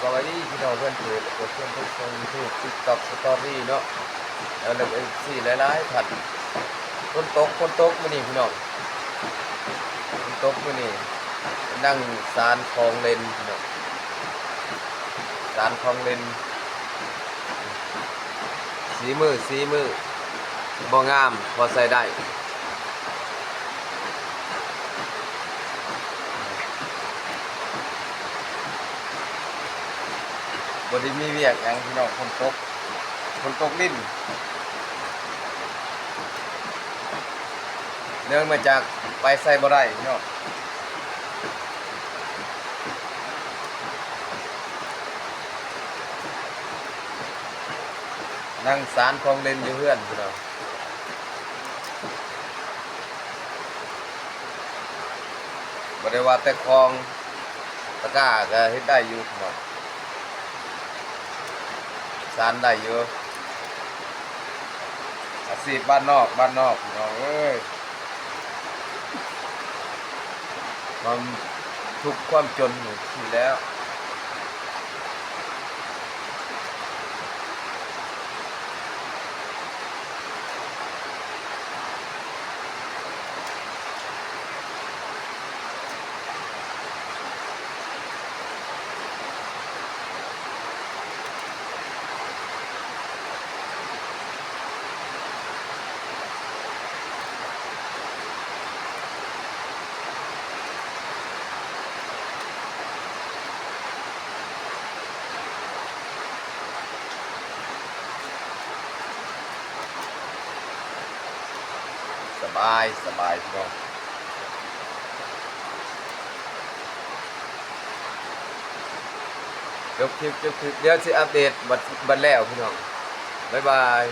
ສະບາຍດີພີ່ນ້ອງເພື່ອນເພຈ ແລະ ກະເພື່ອນເພຈຊ່ອງຢູທູບ ຕິກຕັອກ ສະຕໍຣີ ເນາະ ແລ້ວກະເອັຟຊີຫຼາຍໆທ່ານ. ຝົນຕົກ ຝົນຕົກມື້ນີ້ພີ່ນ້ອງ ຝົນຕົກມື້ນີ້ ນັ່ງສານຂອງຫຼິ້ນພີ່ນ້ອງ ສານຂອງຫຼິ້ນ ສີມື ສີມື ບໍ່ງາມ ພໍໃຊ້ໄດ້. ບໍ່ໄດ້ມີວຽກຫຍັງພີ່ນ້ອງ ຝົນຕົກ ຝົນຕົກລິນ ເນື່ອງມາຈາກໄປໃສບໍ່ໄດ້ພີ່ນ້ອງ. ນັ່ງສານຂອງຫຼິ້ນຢູ່ເຮືອນພີ່ນ້ອງ ບໍ່ໄດ້ວ່າແຕ່ຂອງ ຕະກ້າກະເຮັດໄດ້ຢູ່ພີ່ນ້ອງ ສານໄດ້ຢູ່ ອາຊີບບ້ານນອກ ບ້ານນອກພີ່ນ້ອງເອີຍ. ຄວາມທຸກຄວາມຈົນນີ້ແຫຼະ. ສະບາຍ ສະບາຍພີ່ນ້ອງ ຈົບຄລິບ ຈົບຄລິບ ດຽວຊິອັບເດດບັດ ບັດແລ້ວພີ່ນ້ອງ ບາຍບາຍ.